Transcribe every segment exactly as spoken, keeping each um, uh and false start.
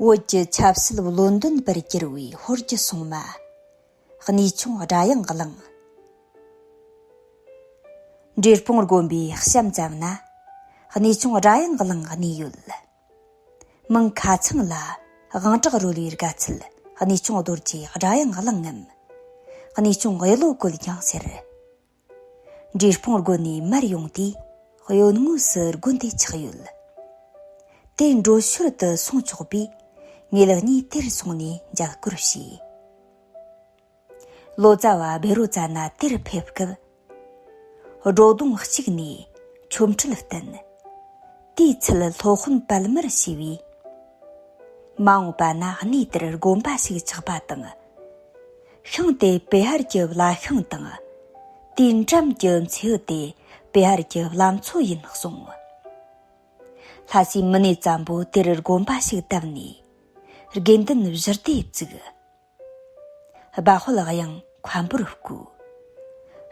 བོད་ཀྱི་ཆབ་སྲིད་བློ་འདོན་པར་གྱུར་བའི་ཧོར་གྱི་སྲུང་མ། གནས་ཆུང་སྒྲ་དབྱངས་གླིང་། འབྲས་སྤུངས་དགོན་པའི་གཤམ་ཙམ་ན། གནས་ཆུང་སྒྲ་དབྱངས་གླིང་གནས་ཡོད། མིང་ཁ་ཚང་ལ་དབང་དྲག་རོལ་བའི་དགའ་ཚལ་གནས་ཆུང་རྡོ་རྗེ་སྒྲ་དབྱངས་གླིང་ངམ། གནས་ཆུང་གཡུ་ལོ་བཀོད་ཀྱང་ཟེར། འབྲས་སྤུངས་དགོན་ནས་མར་ཡོང་དུས་གཡོན་ངོས་སུ་དགོན་དེ་ཆགས་ཡོད། དེ་འགྲོ་ཞོར་དུ་སོང་ཆོག་པས། ངེད་གཉིས་དེར་སོང་ནས་མཇལ་སྐོར་བྱས། ལོ་ཙཱ་བ་བཻ་རོ་ཙ་ན་དེར་ཕེབས་སྐབས། སྒྲོ་སྡོང་གཅིག་ནས་ཆོ་འཕྲུལ་བསྟན། དེའི་ཚུལ་སློབ་དཔོན་པད་མར་ཞུས་པས། མ་འོངས་པ་ན་གནས་དེར་དགོན་པ་ཞིག་ཆགས་པ་དང་། ཤིང་དེ་པེ་ཧར་གྱི་བླ་ཤིང་དང་། དེའི་འགྲམ་གྱི་མཚེའུ་དེ་པེ་ཧར་གྱི་བླ་མཚོ་ཡིན་གསུངས། ལྷ་སའི་མི་ནེ་ཙམ་པོ་དེར་དགོན་པ་ཞིག་བཏབ་ནས། དགེ་འདུན་བཞི་སྡེ་བཙུགས། སྦ་དཔལ་གཡང་མཁན་པོར་བསྐོས།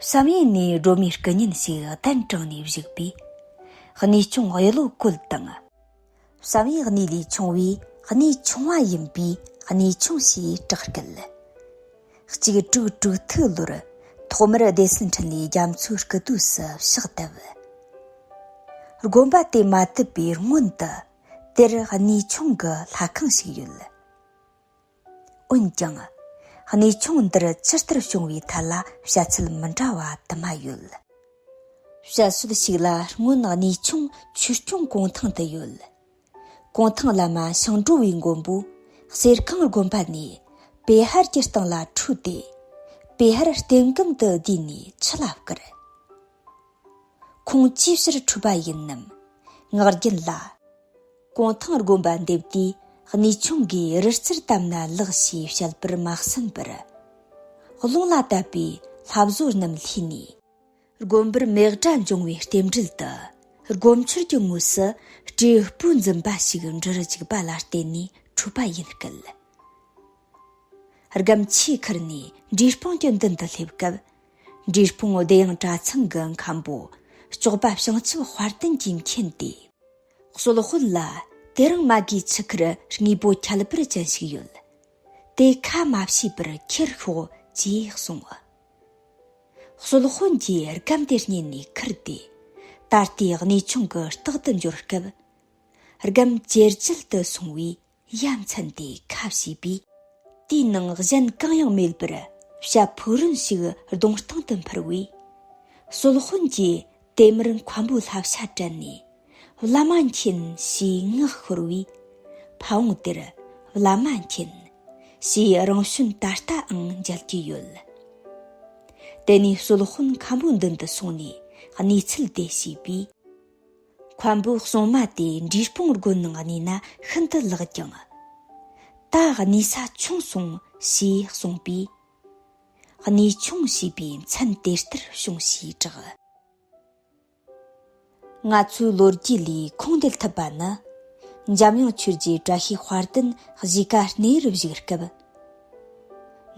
བསམ་ཡས་ནས་སྒྲོལ་མའི་སྐུ་བརྙན་ཞིག་གདན་དྲངས་ནས་བཞུགས་པས། གནས་ཆུང་གཡུ་ལོ་བཀོད་དང་། བསམ་ཡས་གནས་ལས་ཆུང་བས་གནས་ཆུང་བ་ཡིན་པས་གནས་ཆུང་ཞེས་གྲགས་སྐད། གཅིག་དྲུག་དྲུག་ཐིག་ལོར་ཐོག་མར་སྡེ་སྲིད་འཕྲིན་ལས་རྒྱ་མཚོའི་སྐུ་དུས་སུ་ཕྱག་བཏབ། དགོན་པ་དེ་མ་བཏུབ་པའི་སྔོན་དུ་དེར་གནས་ཆུང་གི་ལྷ་ཁང་ཞིག་ཡོད། འོན་ཀྱང་། གནས་ཆུང་འདིར་ཇི་ལྟར་བྱུང་བའི་ཐད་ལ་བཤད་ཚུལ་མི་འདྲ་བ་དུ་མ་ཡོད། བཤད་སྲོལ་ཞིག་ལ་སྔོན་གནས་ཆུང་ཆོས་སྐྱོང་གུང་ཐང་དུ་ཡོད། གུང་ཐང་བླ་མ་ཞིང་འགྲོ་བའི་མགོན་པོས་གསེར་ཁང་དགོན་པ་ནས་པེ་ཧར་གྱི་སྟེང་ལ་འཕྲོས་ཏེ། པེ་ཧར་རྟེན་སྒམ་དུ་བསྡུས་ནས་ཆུ་ལ་བསྐུར། ཁོང་ཅིའི་ཕྱིར་འཕྲོས་པ་ཡིན་ནམ། ངག་རྒྱུན་ལ། གུང་ཐང་དགོན་པ་འདེབས་དུས་གནས་ཆུང་གིས་རི་རྩེར་བཏབ་ན་ལེགས་ཞེས་བཤད་པར་མ་གསན་པར། རླུང་ལ་བཏབ་པའི་ལྷ་བཟོ་རྣམས་ལྷོས་ནས། དགོན་པར་མེ་སྒྲ་འབྱུང་བའི་རྟེན་འབྲེལ་དུ། དགོན་མཆོད་ཀྱི་ངོས་སུ་སྤྲེའུ་སྤུ་འཛིན་པ་ཞིག་འབྲུར་འཇུག་པ་ལ་བརྟེན་ནས་འཕྲོས་པ་ཡིན་སྐད། སྒམ་ཆས་ཁུར་ནས་འབྲས་སྤུངས་ཀྱི་མདུན་དུ་སླེབས་སྐབས། འབྲས་སྤུངས་བདེ་གཡང་གྲྭ་ཚང་གི་མཁན་པོ་སྐྱོགས་པ་བྱང་ཆུབ་དཔལ་ལྡན་གྱིས་མཁྱེན་ཏེ། གསོལ་དཔོན་ལ་དེ་རིང་མ་གིའི་ཆུ་ཁར་དངོས་པོ་ཁྱད་པར་ཅན་ཞིག་ཡོད། དེ་ཁ་མ་ཕྱེས་པར་ཁྱེར་ཤོག་ཅེས་གསུངས། གསོལ་དཔོན་གྱིས་སྒམ་དེ་སྙེད་ནས་ཁུར་ཏེ། ད་ལྟའི་གནས་ཆུང་གི་ལྟག་ཏུ་འབྱོར་སྐབས། སྒམ་ཇེ་ལྗིད་དུ་སོང་བས་ཡ་མཚན་དེ་ཁ་ཕྱེས་པས། དེའི་ནང་གཞན་གང་ཡང་མེད་པར་བྱ་ཕུག་རོན་ཞིག་གདོང་སྟེང་དུ་འཕུར་བས། གསོལ་དཔོན་གྱིས་དེ་མུར་མཁན་པོའི་ལྷ་བྱ་དྲན་ནས། བླ་མ་མཁྱེན་ཞེས་ངག་ཤོར་བས། ཕ་བོང་དེར་བླ་མ་མཁྱེན་ཞེས་རང་བྱོན་ད་ལྟའང་མཇལ་གྱི་ཡོད། དེ་ནས་གསོལ་དཔོན་མཁན་པོའི་མདུན་དུ་སོང་ནས་གནས་ཚུལ་དེ་ཞུས་པས། མཁན་པོས་སྲུང་མ་དེ་འབྲས་སྤུངས་དགོན་ནང་གནས་ན་ཤིན་ཏུ་ལེགས་ཀྱང་། ད་གནས་ས་ཆུང་སོང་ཞེས་གསུངས་པས། གནས་ཆུང་ཞེས་པའི་མཚན་དེ་ལྟར་བྱུང་ཞེས་གྲགས། ང་ཚོའི་ལོ་རྒྱུས་ལས་ཁུངས་འདེད་ཐུབ་པ་ནི། འཇམ་དབྱངས་ཆོས་རྗེ་བཀྲ་ཤིས་དཔལ་ལྡན་གཞིས་ཀ་གནས་ཡུལ་བཞུགས་སྐབས།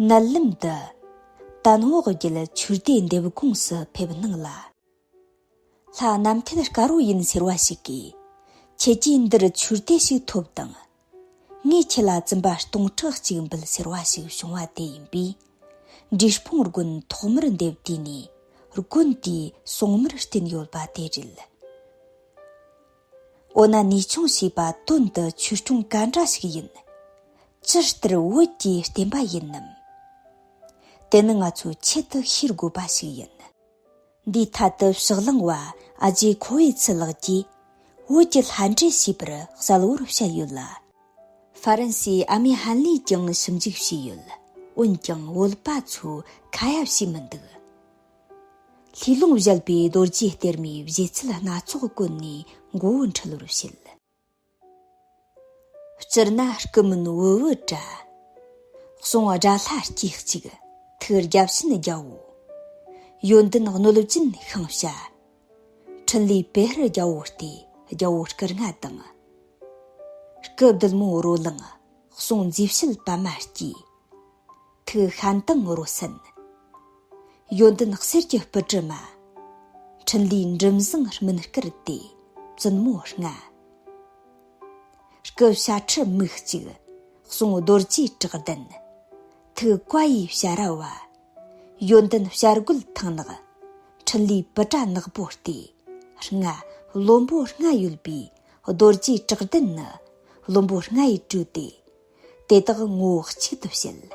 མནལ་ལམ་དུ་དན་འོག་བརྒྱུད་ཆོས་སྡེ་འདེབས་དགོངས་སུ་ཕེབས་གནང་ལ། ལྷ་རྣམ་ཐོས་དཀར་པོ་ཡིན་ཟེར་བ་ཞིག་གིས། ཁྱེད་ཀྱིས་འདིར་ཆོས་སྡེ་ཞིག་ཐོབ་དང་། ངས་ཁྱེད་ལ་བཙུན་པ་སྟོང་ཕྲག་གཅིག་འབུལ་ཟེར་བ་ཞིག་བྱུང་བ་དེ་ཡིན་པས། འབྲས་སྤུངས་དགོན་ཐོག་མར་འདེབས་དུས་ནས་དགོན་དེའི་སྲུང་མར་བསྟེན་ཡོད་པ་དེ་རེད། འོ་ན་གནས་ཆུང་ཞེས་པ་དོན་དུ་ཆོས་སྐྱོང་ག་འདྲ་ཞིག་ཡིན། ཅི་ལྟར་བོད་ཀྱི་བསྟན་པ་ཡིན་ནམ། དེ་ནི་ང་ཚོས་ཆེད་དུ་ཤེས་དགོས་པ་ཞིག་ཡིན། འདིའི་ཐད་དུ་ཕྱག་ལེན་བ་ཨ་ཇེ་ཁོ་ཝེ་ཚི་ལགས་ཀྱིས་བོད་ཀྱི་ལྷ་འདྲེ་ཞེས་པར་གསལ་བོར་བཤད་ཡོད་ལ། ཧྥ་རན་སིའི་ཨ་མེ་ཧན་ལིས་ཀྱང་ཞིབ་འཇུག་བྱས་ཡོད། འོན་ཀྱང་བོད་པ་ཚོས་ཁ་ཡ་བྱས་མི་འདུག་ལྷས་ལུང་བཞད་པའི་རྡོ་རྗེ་གཏེར་མའི་བཞེད་ཚུལ་སྣ་ཚོགས་བཀོད་ནས་མགོ་བོ་འཁྲུལ་བར་བྱེད། སྤྱིར་ན་སྐུ་མིན་བུ་བུ་འདྲ། གསུང་དགྲ་ལྷ་སྐྱེས་གཅིག་ཐུགས་རྒྱལ་ཕྱིན་རྒྱལ་བོ། ཡོན་ཏན་གནོད་སྦྱིན་ཤིང་བྱ། འཕྲིན་ལས་པེ་ཧར་རྒྱལ་བོ་སྟེ་རྒྱལ་བོ་སྐུ་ལྔ་དང་། སྐུ་བདུད་མོ་རོ་ལངས་གསུང་མཛེས་བྱེད་པད་མ་སྐྱེས། ཐུགས་ཤན་དང་རོ་སན། ཡོན་ཏན་གསེར་གྱི་སྤུ་གྲི་མ། འཕྲིན་ལས་འབྲུམ་བཟང་སྨིན་དཀར་ཏེ་བཙུན་མོ་ལྔ། སྐུ་བྱ་ཁྲི་མིག་གཅིག་གསུང་རྡོ་རྗེའི་བྲག་ལྡན། ཐུགས་བཀའ་ཡི་བྱ་ར་བ། ཡོན་ཏན་བྱ་རྒོད་ཐང་ནག། འཕྲིན་ལས་པུ་ཏྲ་ནག་པོ་སྟེ། ལྔ་བློན་པོ་ལྔ་ཡོད་པའི་རྡོ་རྗེའི་བྲག་ལྡན་ནི་བློན་པོ་ལྔ་ཡི་སྤྲུལ་ཏེ། དེ་དག་ངོ་བོ་གཅིག་ཏུ་བཤད།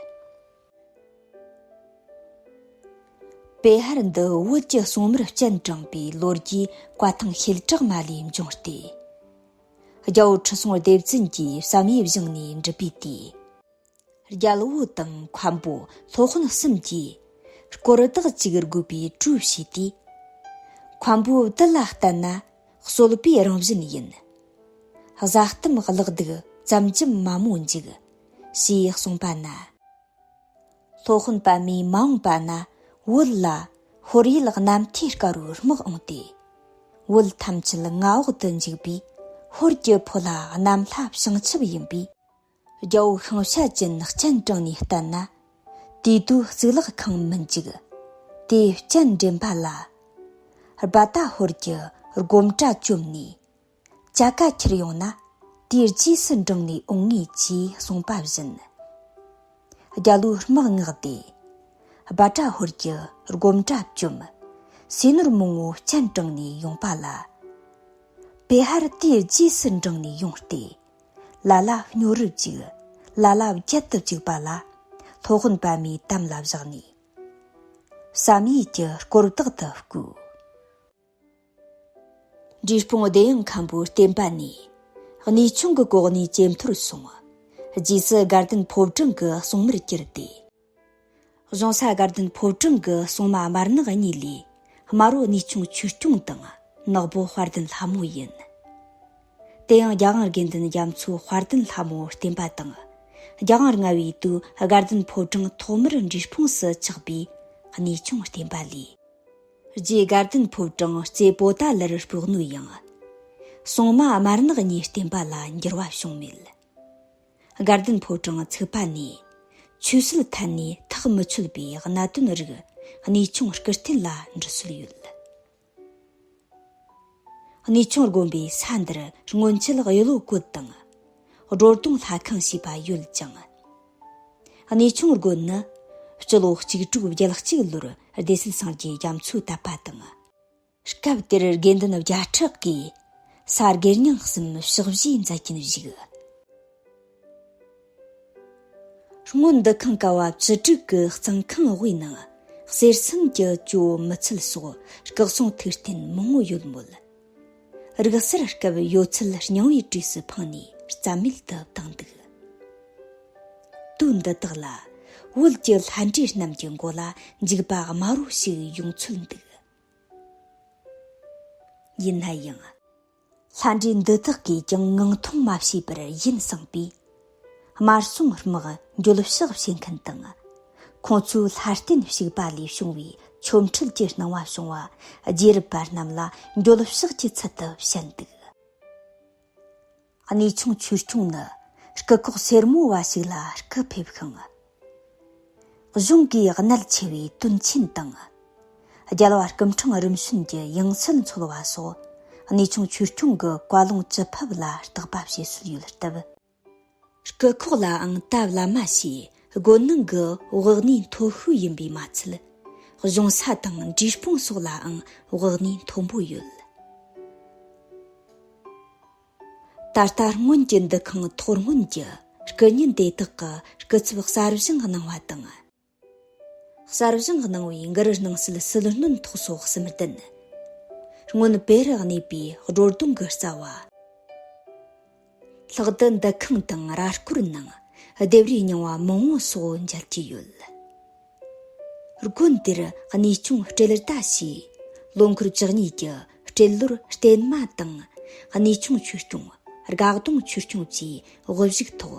པེ་ཧར་འདི་བོད་ཀྱི་སྲུང་མར་སྤྱན་དྲངས་པའི་ལོ་རྒྱུས་བཀའ་ཐང་བཤད་གྲགས་མ་ལས་འབྱུང་སྟེ། རྒྱལ་པོ་ཁྲི་སྲོང་ལྡེ་བཙན་གྱིས་བསམ་ཡས་བཞེངས་ནས་འགྲུབ་པའི་དུས། རྒྱལ་པོ་དང་མཁན་པོ་སློབ་དཔོན་གསུམ་གྱིས་དཀོར་བདག་ཅིག་དགོས་པའི་གྲོས་བྱས་ཏེ། མཁན་པོ་བདུད་ལ་བསྟན་ན་གསོད་པའི་རང་བཞིན་ཡིན། བཟའ་གཏམ་བརླག་སྡུག་ཙམ་ཅམ་མ་མོ་འཇིག་ཞེས་གསུངས་པ་ན། སློབ་དཔོན་པདྨས་མ་འོངས་པ་ན་བོད་ལ་ཧོར་ཡུལ་གནམ་ཐེ་དཀར་བོའི་དམག་འོངས་ཏེ། བོད་ཐམས་ཅད་མངའ་འོག་ཏུ་འཇུག་པའི་ཧོར་གྱི་ཕོ་ལྷ་གནམ་ལྷ་བྱང་ཆུབ་ཡིན་པས། རྒྱལ་པོ་ཤིང་བྱ་ཅན་སྤྱན་དྲངས་ནས་བསྟན་ན། དེ་དུས་གཙུག་ལག་ཁང་མི་འཇིག་དེའི་སྤྱན་འདྲེན་པ་ལ། རྦ་ད་ཧོར་གྱི་སྒོམ་གྲྭ་བཅོམ་ནས། ཅ་ག་ཁྱེར་ཡོང་ན་དེའི་རྗེས་སུ་འབྲངས་ནས་འོང་ངེས་ཀྱིས་གསུངས་པ་བཞིན། རྒྱལ་པོའི་དམག་མངགས་ཏེ། སྦ་ཏྲ་ཧོར་གྱི་སྒོམ་གྲྭ་བཅོམ། ཟས་ནོར་མང་བོ་སྤྱན་དྲངས་ནས་ཡོང་པ་ལ། པེ་ཧར་དེའི་རྗེས་སུ་འབྲངས་ནས་ཡོང་སྟེ། ལ་ལ་སྨྱོ་རུབ་ཅིག་ལ་ལ་བརྒྱད་དུ་བཅུག་པ་ལ། སློབ་དཔོན་པདྨའི་དམ་ལ་བཞག་ནས། བསམ་ཡས་ཀྱི་དཀོར་བདག་ཏུ་བསྐོས། འབྲས་སྤུངས་བདེ་ཡངས་མཁན་པོའི་བསྟན་པ་ནས། གནས་ཆུང་གི་གོ་གནས་ཇེ་མཐོར་སོང་། རྗེས་སུ་དགའ་ལྡན་ཕོ་བྲང་གི་སྲུང་མར་གྱུར་ཏེ། གཞུང་ས་དགའ་ལྡན་ཕོ་བྲང་གི་སྲུང་མ་དམར་ནག་གཉིས་ལས། དམར་པོ་གནས་ཆུང་ཆོས་སྐྱོང་དང་ནག་པོ་དཔལ་ལྡན་ལྷ་མོ་ཡིན། དེ་ཡང་རྒྱལ་དབང་དགེ་འདུན་རྒྱ་མཚོ་དཔལ་ལྡན་ལྷ་མོའི་བསྟན་པ་དང་། རྒྱལ་དབང་ལྔ་པའི་དུས་དགའ་ལྡན་ཕོ་བྲང་ཐོག་མར་འབྲས་སྤུངས་སུ་ཆགས་པའི་གནས་ཆུང་བསྟན་པ་ལས། རྗེ་དགའ་ལྡན་ཕོ་བྲང་རྩེ་པོ་ཏ་ལར་སྤོས་ནོ་ཡང་། སྲུང་མ་དམར་ནག་གཉིས་བསྟན་པ་ལ་འགྱུར་བ་བྱུང་མེད། དགའ་ལྡན་ཕོ་བྲང་ཚུགས་པ་ནས་ཆོས་སྲིད་ཐད་ནས་ཐག་མི་ཆོད་པའི་གནད་དོན་རིགས་གནས་ཆུང་སྐུ་རྟེན་ལ་འབྲི་སྲོལ་ཡོད། གནས་ཆུང་དགོན་པའི་ས་འདིར་སྔོན་ཆད་གཡུ་ལོ་བཀོད་དང་། སྒྲོ་སྡོང་ལྷ་ཁང་ཞེས་པ་ཡོད་ཅིང་། གནས་ཆུང་དགོན་ནི་སྤྱི་ལོ་གཅིག་དྲུག་བརྒྱད་གཅིག་ལོར་སྡེ་སྲིད་སངས་རྒྱས་རྒྱ་མཚོས་བཏབ་པ་དང་། སྐབས་དེར་དགེ་འདུན་བརྒྱ་ཕྲག་གིས་ས་དགེ་རྙིང་གསུམ་ཕྱག་བཞེས་མཛད་ཀྱིན་བཞུགས། སྔོན་འདུ་ཁང་ཀ་བ་བཅུ་དྲུག་གི་གཙང་ཁང་དབུས་ནང་གསེར་སྲང་གི་ཇོ་བོ་མི་ཚད་སོགས་སྐུ་གསུང་ཐུགས་རྟེན་མང་བོ་ཡོད་མོད། རིག་གསར་སྐབས་ཡོད་ཚད་རྙིང་བའི་གྲས་སུ་འཕངས་ནས་རྩ་མེད་དུ་བཏང་འདུག་དུས་འདི་དག་ལ་བོད་ཀྱི་ལྷ་འདྲེ་རྣམས་ཀྱི་མགོ་ལ་འཇིགས་པ་དམར་པོ་ཞིག་ཡོང་ཚུལ་འདུག་ཡིན་ན་ཡང་། ལྷ་འདྲེ་འདི་དག་གིས་ཀྱང་ངང་ཐུང་མ་བྱས་པར་ཡུན་སངས་པས། དམར་སྲུང་དམག་འགྱོད་བཤགས་བྱེད་མཁན་དང་། ཁོང་ཚོའི་ལྷ་རྟེན་བཤིག་པ་ལས་བྱུང་བའི་ཆོ་འཕྲུལ་གྱི་སྣང་བ་བྱུང་བ་རྗེ་རབས་པ་རྣམས་ལ་འགྱོད་བཤགས་ཀྱི་ཚུལ་དུ་བཤད་འདུག་གནས་ཆུང་ཆོས་སྐྱོང་ནི་རྐུ་ཁོག་སེར་མོ་བ་ཞིག་ལ་སྐུ་ཕེབས་ཤིང་། གཞུང་གིས་གནད་ཆེ་བའི་དོན་ཆེན་དང་། རྒྱལ་བ་སྐུ་ཕྲེང་རིམ་བྱོན་གྱི་ཡང་སྲིད་འཚོལ་བ་སོགས་གནས་ཆུང་ཆོས་སྐྱོང་གི་བཀའ་ལུང་ཅི་ཕེབས་ལ་བརྟག་པ་བྱེད་སྲོལ་ཡོད་སྟབས། རྐུ་ཁོག་ལའང་ད་བླ་མ་ཞེས་དགོན་ནང་གི་དབུ་གནས་མཐོ་ཤོས་ཡིན་པས་མ་ཚད། གཞུང་ས་དང་འབྲས་སྤུངས་སོགས་ལའང་དབུ་གནས་མཐོན་པོ་ཡོད། ད་ལྟ་སྔོན་གྱི་འདུ་ཁང་ཐོག་སྔོན་གྱི་སྐུ་བརྙན་དེ་དག་གི་སྐུ་ཚབ་གསར་བཞེངས་གནང་བ་དང་། གསར་བཞེངས་གནང་བའི་གུ་རུ་སྣང་སྲིད་ཟིལ་གནོན་ཐོག་སོགས་གསུམ་ལྡན། སྔོན་བེ་རུ་གནས་པའི་སྒྲོ་སྡོང་གི་རྩ་བ། ལྷག་ཏུ་འདུ་ཁང་དང་ར་སྐོར་ནང་ལྡེབས་རིས་རྙིང་བ་མང་བོ་སོགས་མཇལ་གྱི་ཡོད། དགོན་དེར་གནས་ཆུང་སྤྲེལ་ཟླ་ཞེས་ལོ་འཁོར་བཅུ་གཉིས་ཀྱི་སྤྲེལ་ལོར་སྟེན་མ་དང་གནས་ཆུང་ཆོས་སྐྱོང་དགའ་གདོང་ཆོས་སྐྱོང་བཅས་དབུ་བཞུགས་ཐོག་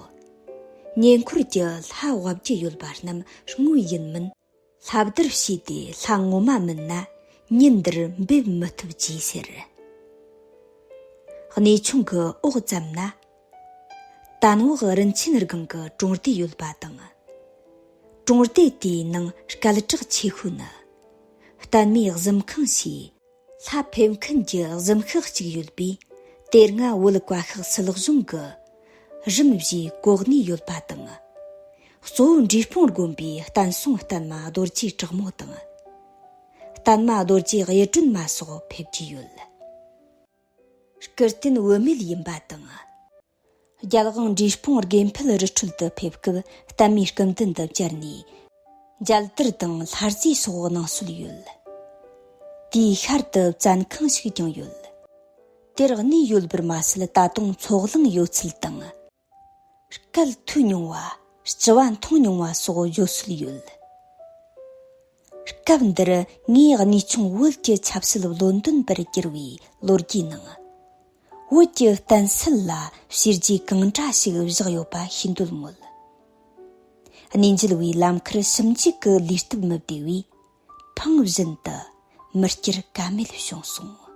ཉེ་འཁོར་གྱི་ལྷ་དབའ་བརྒྱུད་ཡོད་པ་རྣམས་དངོས་ཡིན་མིན། ལྷ་བདར་བྱས་ཏེ་ལྷ་ངོ་མ་མིན་ན་ཉིན་འདིར་འབེབས་མི་ཐུབ་ཅེས་ཟེར། གནས་ཆུང་གི་འོག་ཙམ་ན། དན་འོག་རིན་ཆེན་སྒང་གི་གྲོང་སྡེ་ཡོད་པ་དང་། གྲོང་སྡེ་དེའི་ནང་སྐད་གྲགས་ཆེ་ཤོས་ནི། བསྟན་མའི་གཟིམ་ཁང་ཞེས། ལྷ་ཕེབས་མཁན་གྱི་གཟིམ་ཤག་ཅིག་ཡོད་པས། དེ་སྔ་བོད་བཀའ་ཤག་སྲིད་གཞུང་གི་ རིམ་བཞིན་གོ་གནས་ཡོད་པ་དང་། གཙོ་བོ་འབྲས་སྤུངས་དགོན་པའི་བསྟན་སྲུང་བསྟན་མ་རྡོ་རྗེ་དྲག་མོ་དང་། བསྟན་མ་རྡོ་རྗེ་གཡུ་སྒྲོན་མ་སོགས་ཕེབས་ཀྱི་ཡོད། སྐུ་རྟེན་བུད་མེད་ཡིན་པ་དང་། རྒྱལ་དབང་འབྲས་སྤུངས་དགེ་འཕེལ་རི་ཁྲོད་དུ་ཕེབས་སྐབས་བསྟན་མའི་སྐུ་མདུན་དུ་བཅར་ནས། མཇལ་དར་དང་ལྷ་རྫས་སོགས་གནང་སྲོལ་ཡོད། དེའི་ཤར་དུ་བཙན་ཁང་ཞིག་ཀྱང་ཡོད། དེར་གནས་ཡོད་པར་མ་ཟད། ད་དུང་ཚོགས་ལངས་ཡོད་ཚུལ་དང་། སྐད་ཐོས་མྱོང་བ། སྤྱི་བ་མཐོང་མྱོང་བ་སོགས་བརྗོད་སྲོལ་ཡོད། སྐབས་འདིར་ངས་གནས་ཆུང་བོད་ཀྱི་ཆབ་སྲིད་བློ་འདོན་པར་གྱུར་བའི་ལོ་རྒྱུས་ནང་། བོད་ཀྱི་བསྟན་སྲིད་ལ་བྱས་རྗེས་གང་འདྲ་ཞིག་བཞག་ཡོད་པ་ཤེས་འདོད་མོད། གནས་མཇལ་བའི་ལམ་ཁར་ཞིབ་འཇུག་གི་ལས་སྟབས་མི་བདེ་བས། ཕངས་བཞིན་དུ་མི་སྐྱུར་ཀ་མེད་བྱུང་སོང་།